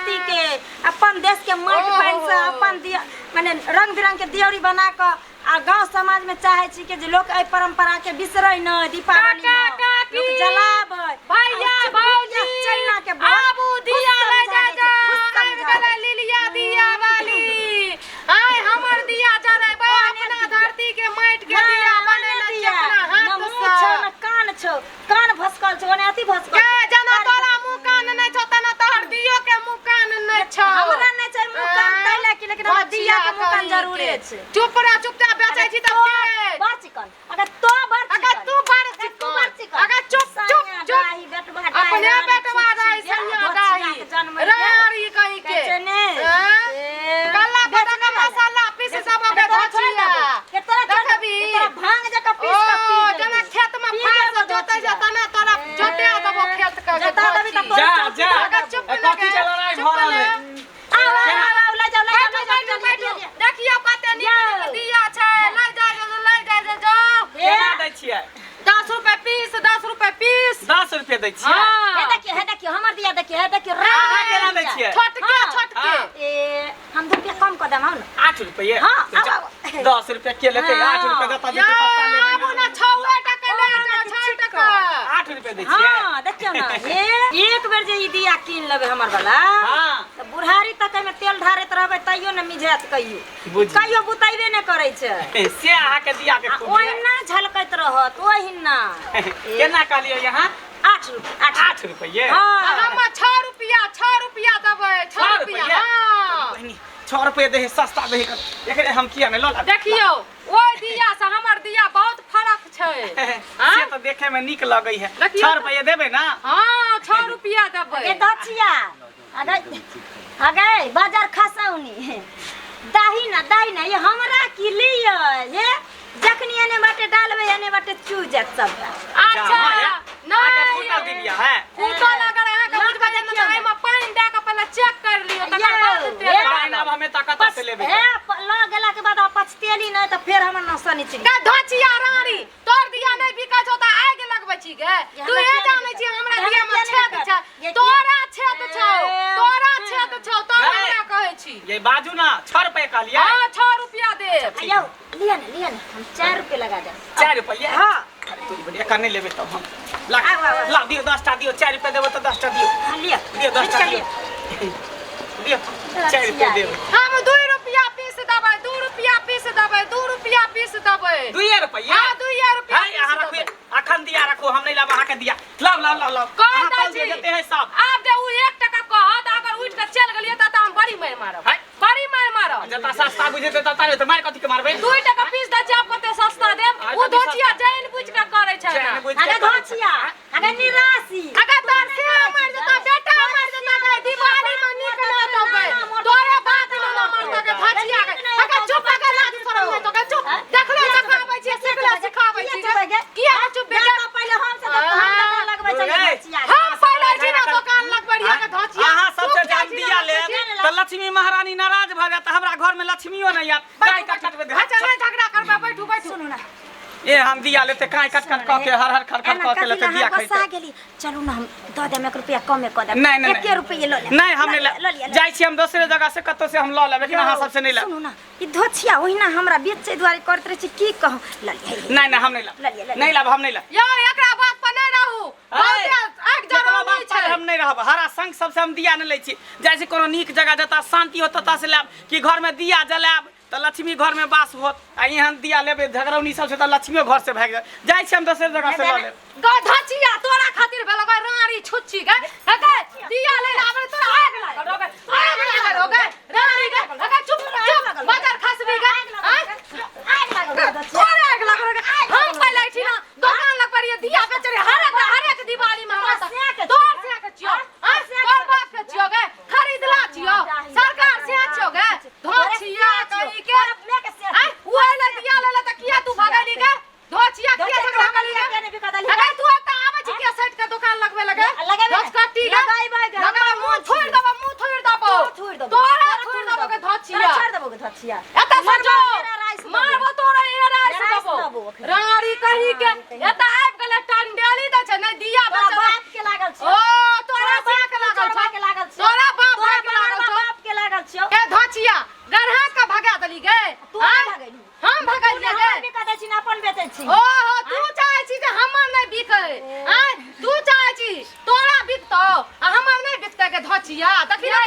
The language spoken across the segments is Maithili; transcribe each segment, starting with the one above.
धरती के अपन देश के माटि पानि से अपन दिया माने रंग बिरंग के दियौरी बना कऽ आ गांव समाज में चाहे छी कि जे लोक एहि परंपरा के बिसरै न दीपावली काका, में काकी, लोक जलाबै भैया आ भौजी चाइना के बड़ आबू दिया फुस ले समझा जा दै छै, जा फुस आबि समझा गेलै लिलिया दिया वाली आय हमर दिया जरेबै अपना धरती के माटि के दिया बनेने छी अपना न हाथ मुँह छौ से न कान छौ कान भसकल छौ ओने अथी भसकल गे छौ। जेना तोरा मुँह कान नहि छौ तेना तोहर दियो के मुँह कान नहि छौ हमरा नहि छै मुँह कान ताहि लए कि लेकिन हमरा दिया के मुँह कान जरूरे छै चुप रह चुपचाप बेचै छी तऽ बेच बड़ चिकन अगर तो बड़ अगर चिकन तू बड़ अगर तू बड़ चिकन चिकन अगर चुप चुप सैया चुप डाही बेटवा डाही अपने रानी बेटवा छुच्छी रही जे सैया धोतिया डाही के जनमै जे। राड़ी कहीं के कहै छै ने आँय? ए, कल्ला बेच पता का नहि मसाला पीस बेच- सब अरे के तोरा छोड़ि धोचिया देबौ। के तोरा छोड़ि देबौ। देखबी के तोरा भांग जकाँ पीस कऽ ओ पी जेबौ। जेना खेत में पी फाड़ जेबौ से जोतै छै धोचिया। तना तोरा जोते देबो खेत के जोता देबी तऽ धोची। तोरा जा चौकी जा पर अगर चुप ए, ने कथी गे, के लड़ाई चुप भऽ रहल ने। है आउ आउ आउ आउ ले जाउ ले जाउ बैठू ले जाउ बैठू लिअ, बैठू लिअ, लिअ। देखियौ कते नीक यौ। नीक दिया छै लए जाय जो लए जाय जो जाओ केना दै छियै 10 रुपए पीस 10 रुपए पीस 10 रुपए दै छियै हे हाँ देखियौ हे देखियौ हमर दिया देखियौ हे देखियौ अहाँ केना दै रंग छियै छोटके हाँ। छोटके हाँ। ए हम 2 रुपया कम कऽ देब आउ ने 8 रुपए हाँ, आउ, आउ। 10 रुपए के लेतै 8 रुपए देता यौ जेतै पत्ता लेबै आबू ने। ने छौए टके लए जाओ 6 टका 8 रुपए दै छियै हाँ देखियौ ने ए एक बेर जे ई दिया कीन लेबै हमर वाला हाँ तऽ बुढ़ारी तक एहिमे तेल ढारैत रहबै तैयो ने मिझायत कहियो बुझि कहियो बुतैबे नहि करै छै से अहाँके दिया के आ खूब यै। ओहिना झलकैत रहत ओहिना केना कहलियै यहाँ 8 रुपया 8 8 रुपए हाँ हम 6 रुपया 6 रुपया देबै 6 6 रुपया रुपैआ? हाँ बहिनी 6 रुपए दे सस्ता दे एकरे हम किया नहि लऽ लाब देखियौ ओहि दिया से हमर दिया बहुत फरक छै से तऽ देखे में नीक लगै है देखियौ 6 तऽ। रुपए देबै ना हाँ 6 रुपया देबै ए दछिया अगे अगे बाजार खसौनी दाही ना दाही ना ये हमरा की लिय ये जखनी एने बाटे डालबै एने बाटे चू जायत सबटा अच्छा अहाँके नहीं फूटल दिबिया है फूटल अगर अहाँके लऽ बुझबै कऽ ने देखियौ तऽ एहिमे पानि दए कऽ पहिले चेक कर लियौ तकर बाद यौ, तेल ए, पानि आब हमे ताकत से लेबै हे लऽ गेलाके बाद आ पछतेली नहि तऽ फेर हमर नशा नीचे गे धोचिया रानी तोर दिया नहि बिकै छौ तऽ आगि लगबै छी गे ये तू हमरा ए किया जानै नहि छी हमरा बिकै? दिया हमरा मे किया छेद नहि छै बिकै? ये तोरा छेद छौ ए, तोरा छेद छौ तोरा गै। हमरा कहै छी ये बाजू ना 6 रुपए कहलियै हाँ 6 रुपया देब यौ लिअ ने लिअ ने हम 4 रुपये लगा देब 4 रुपए हाँ अरे तोरी बड़ी एकर नहि लेबै तब हम ला आउ, आउ, आउ। ला दियौ 10 टा दियौ 4 रुपए देबै तऽ 10 टा दियौ हाँ लिअ दियौ 10 टा खींच कऽ दियौ लिअ दियौ 4 रुपए देबै हम 2 रुपया पीस देबै 2 रुपया पीस देबै 2 रुपया पीस देबै 2 रुपैआ हाँ 2 रुपया है अहाँ पीस रखू देबै अखन दिया रखू हम नहि लाब अहाँके दिया लाउ लाउ लाउ लाउ कह अहाँ दै तौल छी दियौ जते है सब आब जे उ 1 टका कहत अगर उठि कऽ चलि गेलियै तऽ हम बड़ी मारि मारब है। बड़ी मारि मारब जता सस्ता बुझेतै तता नहि तऽ मारि कथी के मारबै 2 टका पीस दै छी आब कते सस्ता देब आइ उ कथी धोचिया सस्ता? जानि बुझि कऽ करै छै जानि ने। बुझि के अगे करै छै। धोचिया अगे निराशी अगर तोर से मर जेता बेटा मर जेता गे दिवाली में नीक ना देबै तोरे बाप ना मरता गे धचिया गे अगर चुप अगर लाज शरम नहीं तो गे चुप देखले सिखाबै छी सिखले सिखाबै छी गे किया के चुप जा बेटा तऽ पहिले हम से तऽ हम दोकान लगबै छलियै गै। धोचिया हम पहिले छी ना दुकान लगबै रहियै गे धचिया अहाँ सबसे चुप जे हम जाइ छी दिया ना लेब धचिया। तऽ लक्ष्मी महारानी नाराज भऽ जायत हमरा घर में लक्ष्मियो नहि आयत काई बैठू कट कट बैठू अच्छा नहीं झगड़ा करबै बैठू बैठू सुनू ना ए हम दिया लेते काई कट कट कऽ के हर हर खर खर एना कऽ के कथी लेते ला दिया अहाँ खैते गोस्सा गेली चलू ना हम दऽ देब 1 रुपया कमे कऽ देब नहीं नहीं एके रुपये लऽ लेब नहीं हम नहीं लऽ लिअ, ले लऽ लिअ। जाइ छी हम दोसरे जगह से कतौ से हम लऽ लेब लेकिन अहाँ सबसे नहीं लेब सुनू ना ई धोछिया ओहिना हमरा बेचै दुआरे करैत रहै छै की कहू लऽ लिअ, हे, हे। नहीं नहीं हम नहीं लऽ लिअ, लेब लऽ लिअ। नहीं लेब हम नहीं लेब यौ एकरा बात पर नहीं रहू बहुते आगि जकरा जरौनी बाप पर छै हम नहीं रहब हरा संग सबसे हम दिया नहीं लै छी जाइ छी कोनो नीक जगह जतऽ शांति होत ततऽ से लेब कि घर में दिया जलायब तऽ लक्ष्मी घर में वास होत आ एहन दिया लेबै झगड़ौनी सबसे तऽ लक्ष्मियो घर से भागि जायत जाइ छी हम दोसर जगह से लऽ लेब गै धचिया तोरा खातिर भेल गै राड़ी छुच्छी गै हे गै दिया ले आबे तोरा आग लागल रहो गै आग लागल रहो गै राड़ी गै हे गै चुप चुप बाजार खसबी गै आँय? आगि लागल रहो धोछिया। तोरे आग लागल रहो गै हम पहिले एहिठिना दोकान लग पर दिया बेचै रहियै हरेक हरेक दिवाली में हमरा तोरा से के तोर से के छियौ आँय? तोर बाप के छियौ गै खरीदला छियौ सरकार से छियौ गै धोछिया कहीं के तोरा अपने के से आँय? उ अइले दिया लेले तऽ किया तू भगैली गै धोछिया किया झगड़ा करी गै किया नहि बिका देलही? अगर तू एतऽ आबै छी किया सटि के दोकान लगबै लगे लगेबै ने। धोछकट्टी गै लगेबै गे, लगेबै हमर मुँह थोड़ि देबो मुँह थोड़ि देबो तोरा थोड़ि देबो। तोरा थोड़ि देबो गे धोछिया तोरा छोड़ि देबो गे धोछिया। एतऽ से जो एरा राइस देबो। मारबो तोरा एरा राइस राइस देबो देबो अखन। राड़ी कही के एतऽ आबि गेलै टंडेली दै छै नहि दिया तोरा बेचै बाप के लागल छौ। ओ तोरा तोरा से के लागल बाप छौ के लागल छौ। तोरा बाप तोरा के लागल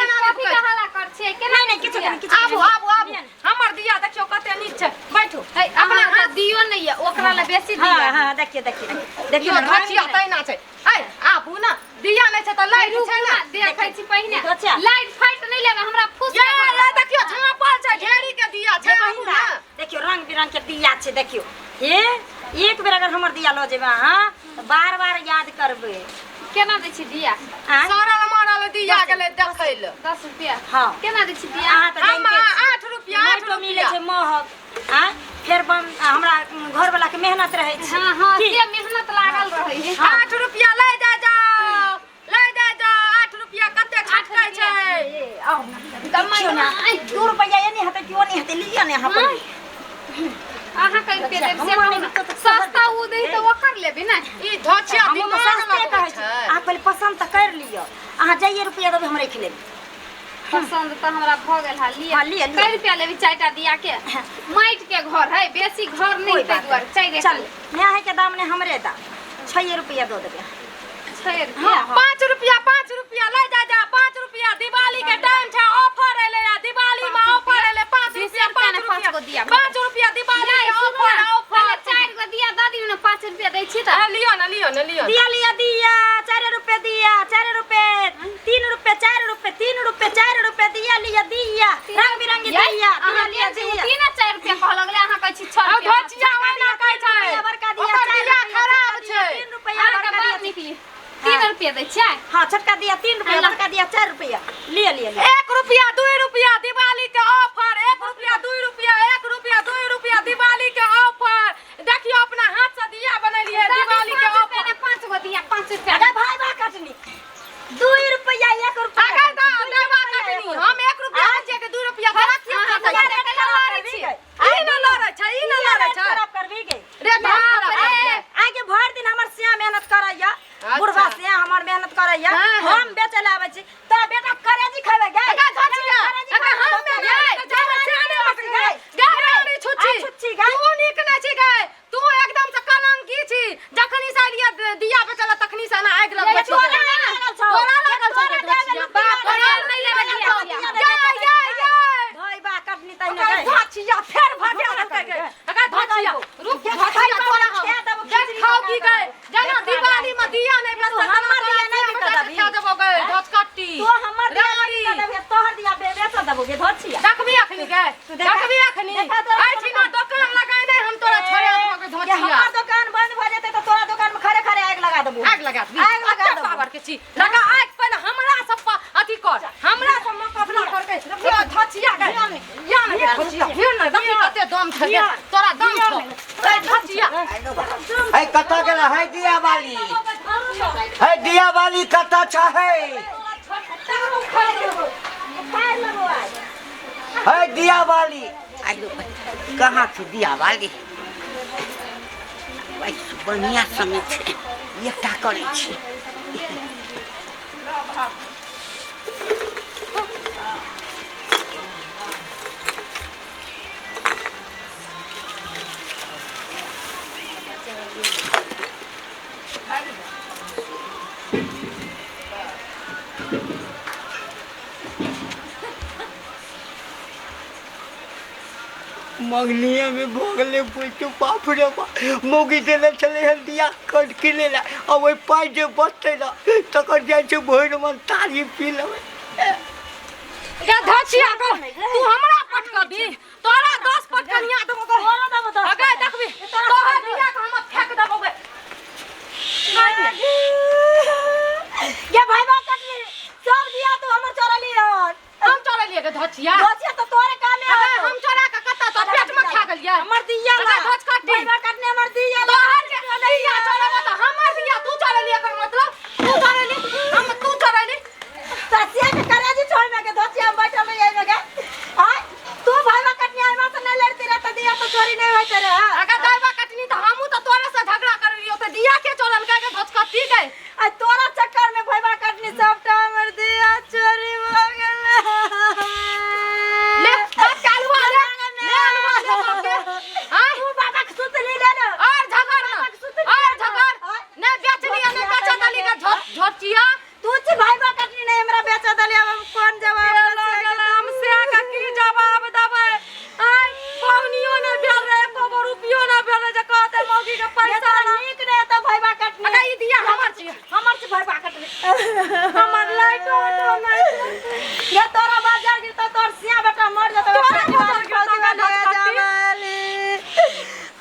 केना कथी लिपकै छै? हल्ला कर छियै केना नहीं नहीं किछु नहीं किछु आबू आबू आबू हमर दिया देखियौ कते नीक छै बैठू है अपना अपना हाथ दियो नहीं है ओकरा ला बेसी हाँ दिया हाँ देखिए देखिए देखिए देखियौ ना, रंग धचिया तैना छै ऐ आबू ना दिया नहि छै तऽ लाइट रुकू छै ना ना देखै छी पहिने अच्छा। लाइट फाइट नहीं लेबै हमरा फूस ये ये देखियौ झाँपल छै ढेरी के दिया छै ये आबू बहिना, ना देखियो रंग बिरंग के दिया छै देखियो हे एक बेर अगर हमर दिया लऽ जेबै अहाँ तऽ बार बार याद करबै केना दै छी दिया आँय? सड़ल मरल दिया गेलै देखै लए 10 रुपया हाँ। केना दै छी दिया अहाँ तऽ हम जानिते छी। 8 रुपया 8 माटो मिलै रुपया छै महग आँय फेर बम हमरा घरवला के मेहनत रहै छै हाँ हाँ की? से मेहनत लागल रहै है 8 रुपया लै जा जाओ लै जा जाओ 8 रुपया कते छटकै छै ए, आउ ना। देखियौ ना, 2 रुपैआ एने हेतै कि ओने हेतै लिअ ने अहाँ पहिले। अहाँ कहि रुपया देब से हमर कहू नहि ना। बिकतौ तऽ सस्ता उ दै तऽ ओकर लेबै ने ई धचिया हमहूँ तऽ दिमाग सस्ते लगबै कहै छी छै अहाँ पहिले पसन्द तऽ करि लिअ अहाँ जाइए रुपैआ देबै हम राखि लेबै पसंद तऽ हमरा भऽ गेल है लिअ हाँ, लिअ, लिअ। कै रुपया लेबै चारिटा दिया के माटि के घर है बेसी घर नहीं कोई ताहि बात दुआरे नहीं। चारि चल न्याय के दाम ने हमरे दाम 6 रुपया दऽ देबै छः रुपया हाँ। 5 रुपया 5 रुपया लै जा जा 5 रुपया दिवाली के टाइम छै ऑफर एलै या दिवाली में ऑफर एलै 5 बीस रुपया रुपया 5 ने पाँच रुपया गो दिया। 5 रुपया दिवाली नहीं, के सुनू ऑफर ना, ऑफर पहिले चारि गो दिया दऽ दियौ ने 5 रुपया दै छी तऽ आ, लियो ना लियो ना लियो ना। दिया लिया दिया 4 रुपये दिया 4 रुपये 3 रुपये 4 रुपये 3 रुपये 4 रुपये दिया लिया दिया रंग बिरंगी यै, दिया अहाँ दिया लिया लेल छी, उ दिया तीन आ 4 रुपया कहऽ लगलै अहाँ कहै छी 6 आ रुपया धचिया ओना कहै छै रुपया बड़का दिया ओकर 4 दिया रुपया खराब छोटका दिया, छै 3 रुपया अहाँके बड़का बड़ दिया नीक ली 3 रुपया दै छियै हाँ छोटका दिया 3 रुपया अल्लाह। बड़का दिया 4 रुपया लिया लिया लिया 1 रुपया 2 रुपया दिवाली के ऑफर 1 रुपया 2 रुपया 1 रुपया 2 रुपया दिवाली के ऑफर देखियो अपना हाथ से दिया बनेलिए दिवाली के पाँच रुपया ऑफर ने पाँच गो दिया 5 रुपया अरे भाई बा कटनी 2 रुपया 1 रुपया अगर दा देबा कटनी हम 1 रुपया जे के 2 रुपया देबा की अहाँ खा तऽ छै रेट खराब करबी गई। ई न लड़ै छै ई न लड़ै छै खराब करबी गई रेट खराब ए, करबी। आगे भरि दिन हमर सिया मेहनत करैया अच्छा। बुढ़वा सिया हमर मेहनत करैया हाँ, हाँ। हम बेचै ले आबै छी तोरा बेटा करेजी खेबै गई अगर धचिया अगर हम में गए गए छुच्ची छुच्ची गई तू नीक नहि छी गए तू एकदम से कलंकी छी जखनी से एलियै दिया बेचल तखनी से ना आगि लगबै छी तोरा लागल छौ तोरा लागल छौ तोरा गे धचिया। बाप रे, नहि लेबै दिया ये ये ये भाई बा कटनी तै अगर ने गई धचिया फेर भटे रहतै गए अगर धचिया रुक धचिया तोरा हम देख खाओ की गए जेना दिवाली में दिया नहि बेचतै तू हमर दिया नहि बिकऽ देबही। खा देबो गए धचकट्टी तो हमर दिया राड़ी। नहि बिकऽ देबही तोहर दिया बेच देबो गे धचिया देखबी अखनी गए तू देखा- देखबी अखनी देखा तोरा एहिठिना दोकान लगेने हम तोरा छोड़े देबो गे जे धचिया हमर दोकान बंद भऽ जेतै तऽ तोरा दोकान में खड़े खड़े आगि लगा देबो आगि लगा देबी आगि लगा कते देबो। पावर के छी लगा आगि पहिले हमरा सब पर अथी कर हमरा सब मुकाबला कर के यो धचिया गए या ने गे धचिया हे ने देखी कते दम छै गे तोरा दम छौ ए धचिया है कतऽ गेल है दिया वाली है दिया वाली कतऽ छै है है दिया वाली आइयो कहाँ छै दिया वाली बढ़िया समय छै एकटा करै छी मंगनिया में भऽ गेलै बुझियौ बाप रे बाप मौगी देने छलै हन दिया कटकी लै लए आ ओहि पाइ जे बचतै ने तकर जाइ छै भरि मन तारी पी लेबै गे धचिया गो तू हमरा पटकबी तोरा 10 पटकनिया देबो गे तोरा देबो 10 अगे देखबी तोहर दिया के हम फेंक देबो गे ये भाई बा कटनी सब दिया तू हमर चोरली हन हम चोरलिए गे धचिया धचिया तो तोरे कामे अगे हम चोरा के कत्ता तो पेट में खा गेलिए हमर दिया अगे धच कट्टी भाई बा कटनी हमर दिया तोहर के दिया चोरबो त हमर दिया तू चोरली एकर मतलब तू चोरली हम तू चोरली तसिया के करेजी छोड़ में के धचिया हम बैठल रही एहिमे के आय तू भाई बा कटनी हमरा से नहीं लड़ती रहता दिया तो चोरी नहीं होते रहे अगर दैवा कटनी त हमहू त तोरे से झगड़ा करलियो त दिया के चोरल के धच कट्टी गए आ तोरा चक्कर में भैया कटनी सबटा हमर दिया चोरी भ गेल। हमर लाइटो ऑटो नहीं ये तोरा बाजार गिरतो तोर सिया बेटा मर जतो। तोरा बाजार गिरतो गे धचकती।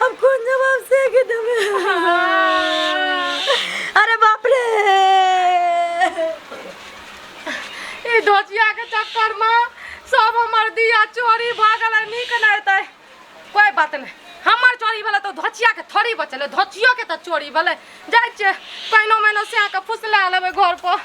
हम कौन जवाब से के देबे? अरे बाप रे, ई धोचिया के चक्कर में सब हमर दिया चोरी भऽ गेलै। नीक नहि हेतै। कोई बात नहि, हमर चोरी भेलै तऽ धोचिया के थोड़ी बचलै? धोचियो के तऽ चोरी भेलै। जाइ छियै, कहिनो महिनो सिया के फुसला लेबै घर पर।